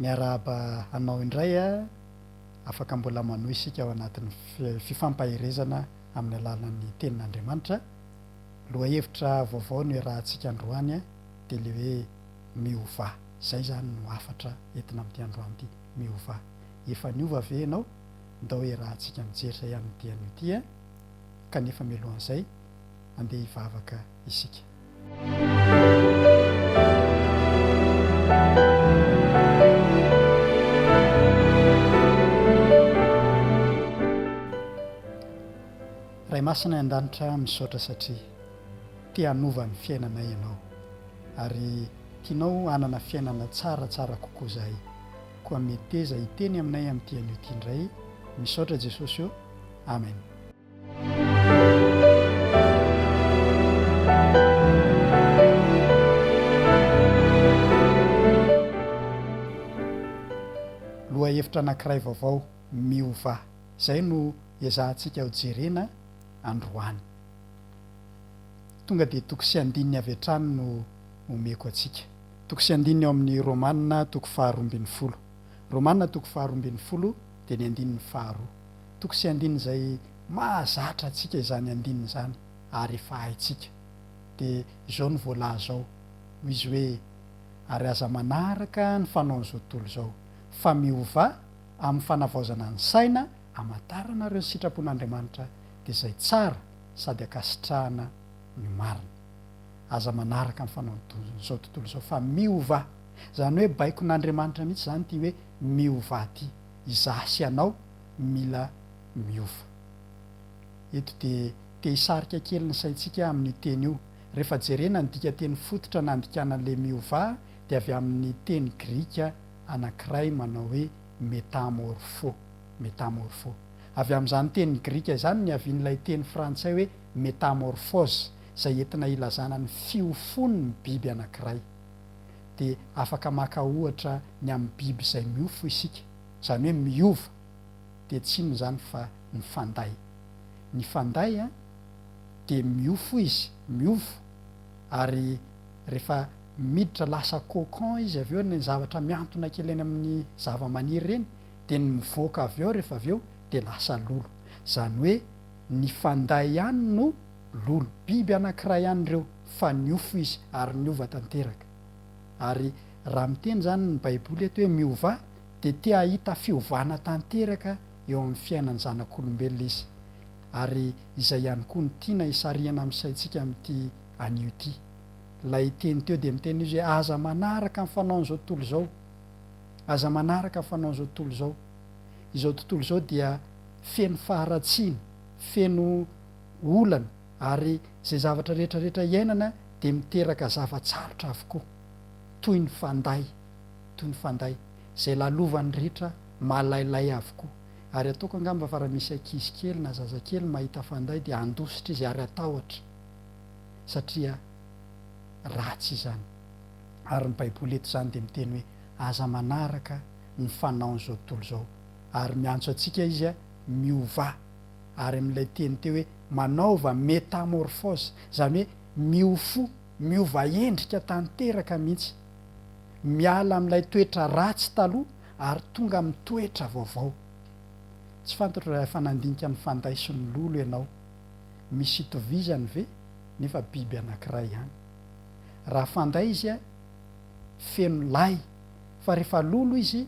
Miarahaba anao indray a, afaka mbola manohy isika ao anatin'ny fifampaherezana amin'ny alalan'ny tenin'Andriamanitra. Lohahevitra vaovao no iarahantsika androany dia ilay hoe miovà. Izay izany no hafatra entina amin'ity androany ity, miovà. Efa niova ve ianao? Ndao iarahantsika mijery izay amin'ity anio ity a. Kanefa mialohan'izay, andeha hivavaka isika. Ray Masina any an-danitra, misaotra satria te hanova ny fiainanay Ianao, ary tianao hanana fiainana tsaratsara kokoa izahay. Koa meteza hiteny aminay amin'ity anio ity indray. Misaotra Jesosy ô. Amen. Lohahevitra anankiray vaovao, Miovà. Izay no ezahantsika ho jerena androany. Tonga dia toko sy andininy avy hatrany no omeko antsika. Toko sy andininy ao amin'ny Romana toko faharoambinifolo. Romana toko faharoambinifolo dia ny andininy faharoa. Toko sy andininy izay mahazatra antsika izany andininy izany ary efa haintsika. Dia izao no voalaza ao, hoy izy hoe, Ary aza manaraka ny fanaon'izao tontolo izao, fa miovà amin'ny fanavaozana ny saina hamantaranareo ny sitrapon'Andriamanitra, dia izay tsara sady ankasitrahana ny marina. Aza manaraka ny fanaon'izao tontolo izao, fa miovà. Izany hoe baikon'Andriamanitra mihitsy izany ity hoe miovà ity. Izaho sy ianao mila miova. Eto dia te hisarika kely ny saintsika amin'io teny io. Rehefa jerena ny dikanteny fototra nandikana an'ilay miovà dia avy amin'ny teny grika anankiray manao hoe metamorpho, metamorpho. Avy amin'izany teny grika izany no niavian'ilay teny frantsay hoe métamorphose izay entina ilazana ny fiofon'ny biby anankiray. Dia afaka maka ohatra ny amin'ny biby izay miofo isika, izany hoe miova, dia tsy inona izany fa ny fanday. Ny fanday dia miofo izy, miofo, ary rehefa miditra lasa cocon izy avy eo, ny zavatra mihantona kely eny amin'ny zavamaniry ireny, dia ny mivoaka avy ao rehefa avy eo dia lasa lolo. Izany hoe ny fanday ihany no lolo. Biby anankiray ihany ireo fa niofo izy ary niova tanteraka. Ary raha miteny izany ny baiboly eto hoe miovà dia te hahita fiovana tanteraka eo amin'ny fiainan'ny zanak'olombelona izy. Ary izay ihany koa no tiana hisarihana amin'ny saintsika amin'ity anio ity. Ilay teny teo dia miteny izy hoe aza manaraka ny fanaon'izao tontolo izao. Aza manaraka ny fanaon'izao tontolo izao. Izao tontolo izao dia feno faharatsiana, feno olana ary izay zavatra rehetra rehetra iainana dia miteraka zava-tsarotra avokoa. Toy ny fanday, toy ny fanday, izay lalovan'ny rehetra malailay avokoa. Ary ataoko angamba fa raha misy ankizy kely na zazakely mahita fanday dia handositra izy ary hatahotra satria ratsy izany. Ary ny Baiboly eto izany dia miteny hoe aza manaraka ny fanaon'izao tontolo izao. Ary miantso antsika izy miovà. Ary amin'ilay teny teo hoe manaova métamorphose, izany hoe miofo, miova endrika tanteraka mihitsy. Miala amin'ilay toetra ratsy taloha ary tonga amin'ny toetra vaovao. Tsy fantatro raha efa nandinika ny fanday sy ny lolo ianao. Misy itovizany ve? Nefa biby anankiray ihany. Raha fanday izy feno lay fa rehefa lolo izy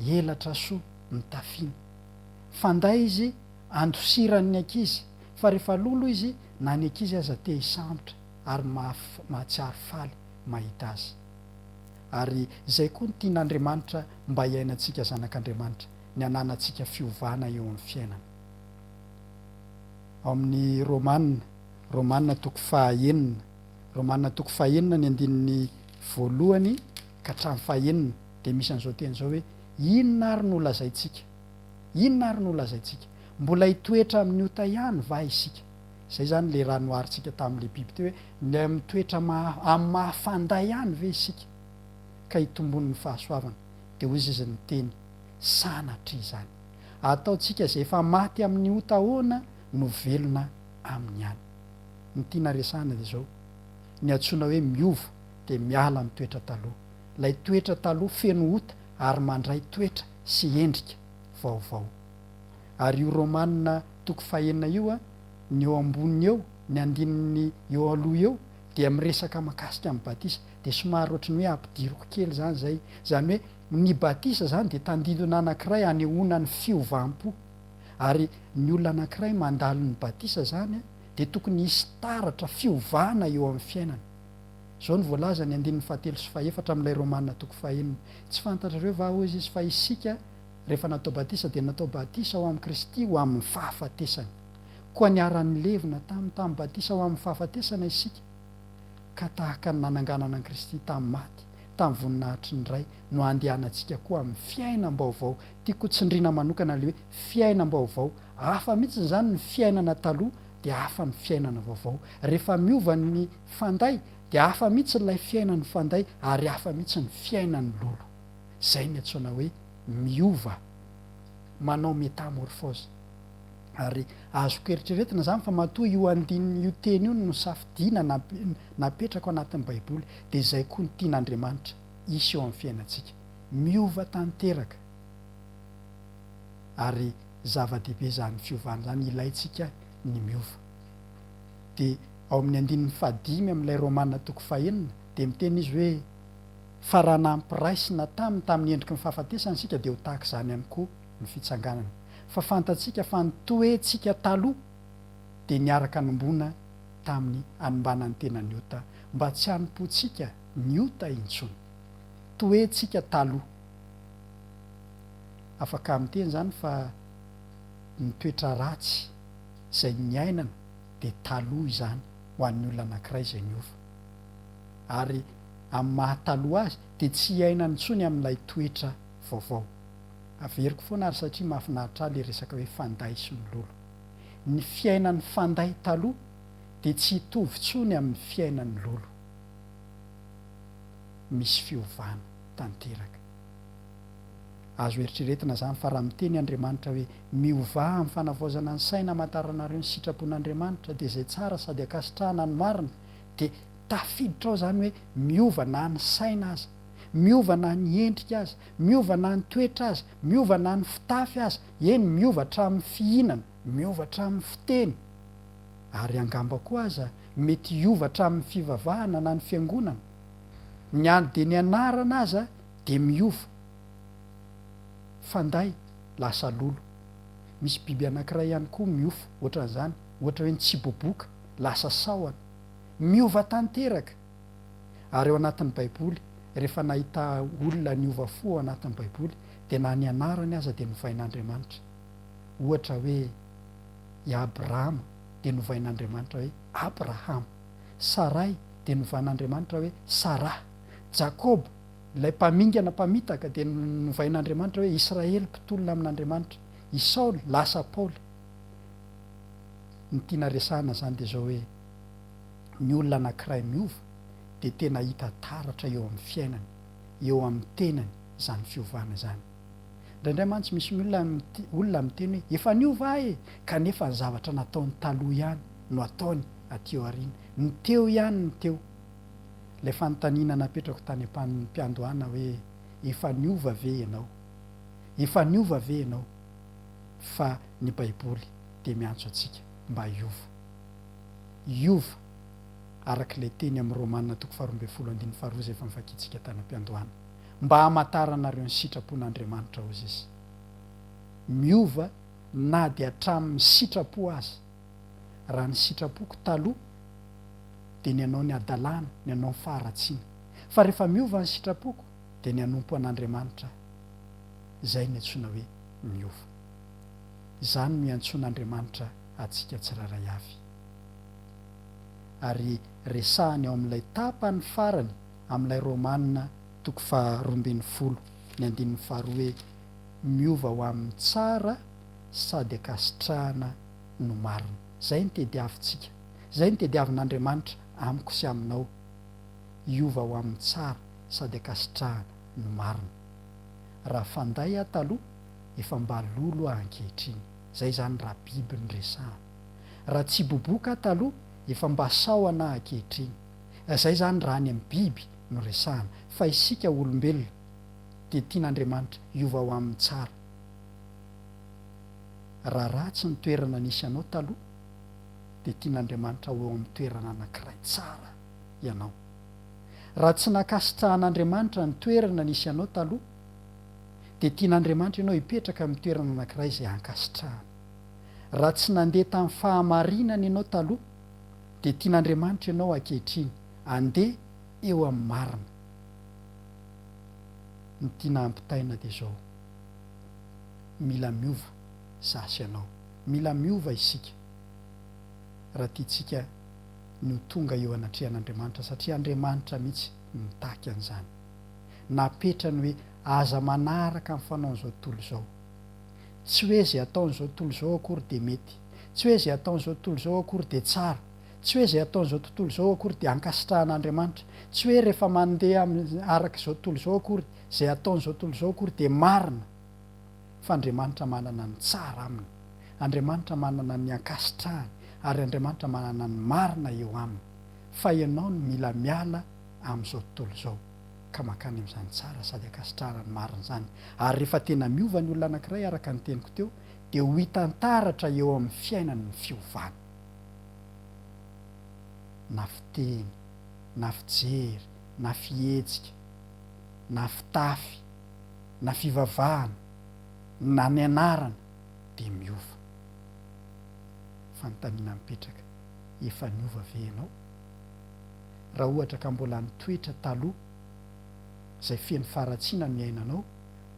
elatra soa ny tafiny. Fanday izy andosiran'ny ankizy fa rehefa lolo izy na ny ankizy aza te hisambotra ary mahatsiaro faly mahita azy. Ary izay koa no tian'Andriamanitra mba hiainantsika zanak'Andriamanitra, ny hananantsika fiovana eo amin'ny fiainana. Ao amin'ny Romana, Romana toko faha enina, Romana toko fahenina ny andininy voalohany ka hatramin'ny fahenina dia misy an'izao teny izao hoe, Inona ary no holazaintsika? Inona ary no holazaintsika? Mbola hitoetra amin'ny ota ihany va isika? Izay izany ilay raha noharintsika tamin'ilay biby teo hoe, ilay mitoetra maha, amin'ny maha-fanday ihany ve isika ka hitombon'ny fahasoavana? Dia hoy izy niteny, Sanatria izany! Ataontsika izay efa maty amin'ny ota ahoana no velona aminy ihany? Ny tiana resahana dia izao, ny antsoina hoe miova dia miala amin'ny toetra taloha. Ilay toetra taloha feno ota ary mandray toetra sy endrika vaovao. Ary io Romana toko fahenina io, ny eo amboniny eo, ny andininy eo aloha eo dia miresaka makasika ny batisa. Dia somary ohatry ny hoe ampidiriko kely izany izay. Izany hoe ny batisa izany dia tandindona anankiray anehoana ny fiovam-po. Ary ny olona anankiray mandalo ny batisa izany dia tokony hisy taratra fiovana eo amin'ny fiainany. Izao no voalaza ny andininy fahatelo sy fahefatra amin'ilay Romana toko fahenina, Tsy fantatrareo va, hoy izy, fa isika, rehefa natao batisa, dia natao batisa ho amin'i Kristy ho amin'ny fahafatesany. Koa niara-nilevina taminy tamin'ny batisa ho amin'ny fahafatesana isika, ka tahaka ny nananganana an'i Kristy tamin'ny maty, tamin'ny voninahitry ny Ray, no handehanantsika koa amin'ny fiainam-baovao. Tiako hotsindriana manokana ilay hoe fiainam-baovao. Hafa mihitsy izany ny fiainana taloha dia hafa ny fiainana vaovao. Rehefa miova ny fanday dia hafa mihitsy ilay fiainan'ny fanday ary hafa mihitsy ny fiainan'ny lolo. Izay ny antsoina hoe miova, manao métamorphose. Ary azoko eritreretina izany fa matoa io andininy io teny io no nosafidiana na napetraka ao anatin'ny Baiboly dia izay koa no tian'Andriamanitra hisy eo amin'ny fiainantsika. Miova tanteraka. Ary zava-dehibe izany fiovana izany, ilaintsika ny miova. Dia ao amin'ny andininy fahadimy amin'ilay Romana toko fahenina dia miteny izy hoe, Fa raha nampiraisina taminy tamin'ny endriky ny fahafatesana isika dia ho tahaka izany ihany koa ny fitsanganany. Fa fantatsika fa ny toetsika taloha dia niaraka nombona tamin'ny hanimbana ny tenan'ny ota, mba tsy hanompoantsika ny ota intsony. Toetsika taloha. Afaka miteny izany fa ny toetra ratsy izay niainana dia taloha izany ho an'ny olona anankiray izay niova. Ary amin'ny maha taloha azy dia tsy hiainany intsony amin'ilay toetra vaovao. Averiko foana ary satria mahafinaritra ahy ilay resaka hoe fanday sy ny lolo. Ny fiainan'ny fanday taloha dia tsy hitovy intsony amin'ny fiainan'ny lolo. Misy fiovana tanteraka. Azo eritreretina izany fa raha miteny Andriamanitra hoe, Miovà amin'ny fanavaozana ny saina hamantaranareo ny sitrapon'Andriamanitra, dia izay tsara sady ankasitrahana ny marina, dia tafiditra ao izany hoe miova na ny saina aza, miova na ny endrika aza, miova na ny toetra aza, miova na ny fitafy aza, eny miova hatramin'ny fihinana, miova hatramin'ny fiteny, ary angamba koa aza mety hiova hatramin'ny fivavahana na ny fiangonana. Ny any dia ny anarana aza dia miova. Fanday lasa lolo. Misy biby anankiray ihany koa miofo ohatran'izany, ohatra hoe ny tsiboboka lasa sahona. Miova tanteraka. Ary ao anatin'ny Baiboly, rehefa nahita olona niova fo ao anatin'ny Baiboly, dia na ny anarany aza dia novain'Andriamanitra. Ohatra hoe i Abrama dia novain'Andriamanitra hoe Abrahama. Saray dia novan'Andriamanitra hoe Saraha. Jakoba, ilay mpamingana mpamitaka, dia novain'Andriamanitra hoe Israely mpitolona amin'Andriamanitra. I Saoly lasa Paoly. Ny tiana resahana izany dia izao hoe, ny olona anankiray miova dia tena hita taratra eo amin'ny fiainany, eo amin'ny tenany izany fiovana izany. Indraindray mantsy misy olona olona miteny hoe efa niova aho e! kanefa ny zavatra nataony taloha ihany no ataony aty aoriana. Ny teo ihany ny teo. Ilay fanontaniana napetrako tany am-piandohana hoe efa niova ve ianao? Efa niova ve ianao? Fa ny Baiboly dia miantso antsika mba hiova. Hiova araka ilay teny amin'ny Romana toko faharoambinifolo andininy faharoa izay efa novakintsika tany am-piandohana. Mba hamantaranareo ny sitrapon'Andriamanitra, hozy izy. Miova na dia hatramin'ny sitrapo aza. Raha ny sitrapoko taloha dia ny hanao ny hadalana, ny hanao ny faharatsiana. Fa rehefa miova ny sitrapoko dia ny hanompo an'Andriamanitra aho. Izay ny antsoina hoe miova. Izany no iantsoan'Andriamanitra antsika tsirairay avy. Ary resahany ao amin'ilay tapany farany amin'ilay Romana toko faha 12 ny andininy faharoa hoe miova ho amin'ny tsara sady ankasitrahana no marina. Izay no tediavintsika. Izay no tediavin'Andriamanitra amiko sy aminao. Hiova ho amin'ny tsara sady ankasitrahana no marina. Raha fanday aho taloha, efa mba lolo aho ankehitriny. Izay izany raha biby no resahana. Raha tsiboboka aho taloha, efa mba sahona aho ankehitriny. Izay izany raha any amin'ny biby no resahana. Fa isika olombelona. dia tian'Andriamanitra hiova ho amin'ny tsara. Raha ratsy ny toerana nisy anao taloha, dia tian'Andriamanitra ho eo amin'ny toerana anankiray tsara ianao. Raha tsy nankasitrahan'Andriamanitra ny toerana nisy anao taloha, dia tian'Andriamanitra ianao hipetraka amin'ny toerana anankiray izay ankasitrahany. Raha tsy nandeha tamin'ny fahamarinana ianao taloha, dia tian'Andriamanitra ianao ankehitriny handeha eo amin'ny marina. Ny tiana hampitaina dia izao, mila miova za sy ianao. Mila miova isika raha tiantsika ny ho tonga eo anatrehan'Andriamanitra satria Andriamanitra mihitsy no mitaky an'izany. Napetrany hoe aza manaraka ny fanaon'izao tontolo izao. Tsy hoe izay ataon'izao tontolo izao akory dia mety. Tsy hoe izay ataon'izao tontolo izao akory dia tsara. Tsy hoe izay ataon'izao tontolo izao akory dia ankasitrahan'Andriamanitra. Tsy hoe rehefa mandeha amin'ny araka izao tontolo izao akory, izay ataon'izao tontolo izao akory dia marina. Fa Andriamanitra manana ny tsara aminy. Andriamanitra manana ny ankasitrahany ary Andriamanitra manana ny marina eo aminy. Fa ianao no mila miala amin'izao tontolo izao ka mankany amin'izany tsara sady ankasitrahana ny marina izany. Ary rehefa tena miova ny olona anankiray araka ny teniko teo dia ho hitan-taratra eo amin'ny fiainany ny fiovana. Na fiteny, na fijery, na fihetsika, na fitafy, na fivavahana, na ny anarana dia miova. Fanontaniana mipetraka, efa niova ve ianao? Raha ohatra ka mbola ny toetra taloha izay feno faharatsiana no iainanao,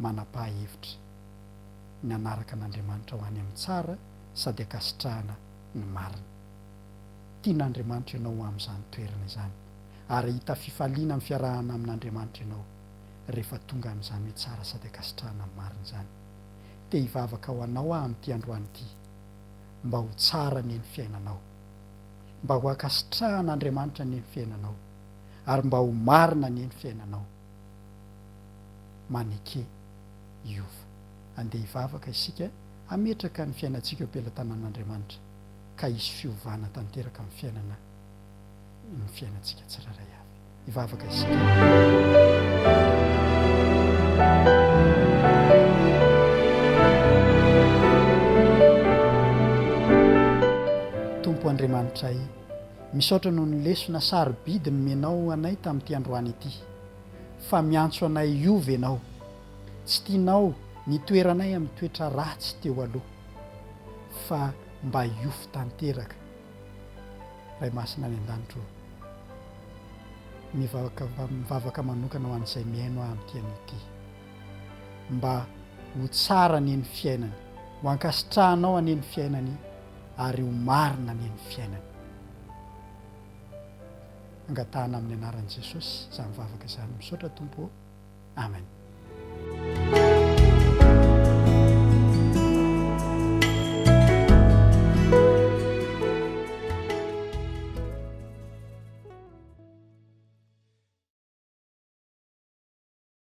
manapaha hevitra ny hanaraka an'Andriamanitra ho any amin'ny tsara sady ankasitrahana ny marina. Tian'Andriamanitra ianao ho amin'izany toerana izany, ary hahita fifaliana amin'ny fiarahana amin'Andriamanitra ianao rehefa tonga amin'izany hoe tsara sady ankasitrahana ny marina izany. Te hivavaka ho anao aho amin'ity androany ity, mba ho tsara anie ny fiainanao. Mba ho ankasitrahan'Andriamanitra anie ny fiainanao, ary mba ho marina anie ny fiainanao. Maneke hiova. Andeha hivavaka isika hametraka ny fiainantsika eo am-pelatanan'Andriamanitra, ka hisy fiovana tanteraka amin'ny fiainana ny fiainantsika tsirairay avy. Hivavaka isika. Tompo Andriamanitray, misaotra noho ny lesona sarobidy nomenao anay tamin'ity androany ity. Fa miantso anay hiova Ianao. Tsy tianao ny hitoeranay amin'ny toetra ratsy teo aloha, fa mba hiofo tanteraka. Ray Masina any An-danitra ô, mivavaka mivavaka manokana ho an'izay mihaino ahy amin'ity anio ity, mba ho tsara anie ny fiainany, ho ankasitrahanao anie ny fiainany ary ho marina anie ny fiainany. Angatahana amin'ny anaran'i Jesosy izany vavaka izany. Misaotra Tompo ô. Amen.